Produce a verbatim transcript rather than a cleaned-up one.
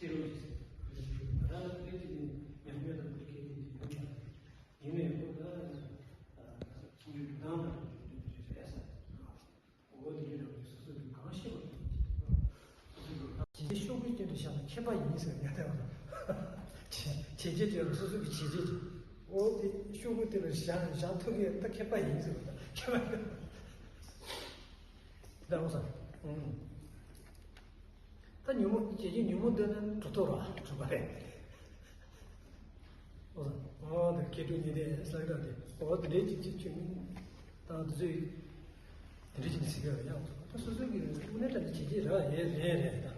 ཤེས་རོགས་ཞེས་ཟེར། ང་རང་ལ་དཔེ་ཅིག་ནི་ཉམས་མྱོང་དང་བོད་སྐད་དེ་ཡོད་པ་ཡིན་ནའི་འོ་ད་ཚོང་འབྲེལ་འགྲོ་སྟངས་དང་འབྲེལ་འདྲ་རེད་ཟེར། འོ་དེ་འདྲའི་རང་གི་སོ་སོ་གི་གང་ཤེས་པ་དང་། བྱས་རྗེས་ཤོག་བུའི་སྟེང་དུ་བཞག་ན་མཁས་པ་ཡིན་ཟེར་ཡ་དེ་བ། བྱས་བྱས་རྗེས་དེ་རང་སོ་སོ་གི་བྱས་རྗེས་ཀྱི། འོ་དེ་ཤོག་བུའི་སྟེང་དུ་བཞག་བཞག་ཐུབ་མཁན་ད་མཁས་པ་ཡིན་ཟེར་བ་ད་མཁས་པ་ཡིན། ད་འོ་ས། ཨང་། ད་ཉོན་མོངས་བྱས་རྗེས་ཉོན་མོངས་འདོད་ན་གྲུབ་ཐོབ་ར་གྲུབ་པ་རེད། འོ་ས། འོ་དེ་མཁས་གྲུབ་གཉིས་ལྡན་ས་ཡི་ར་དེ་འོ་དེ་འདྲའི་ཅིག་ཅིག་ཅིག་ད་དེ་ཚོས་དེ་འདྲའི་ཅིག་ཟེར་གི་རེད་ཡ། ད་སོ་སོ་གི་དངོས་གནས་དྲང་གནས་བྱས་རྗེས་ར་ཡས་ལན་རེད།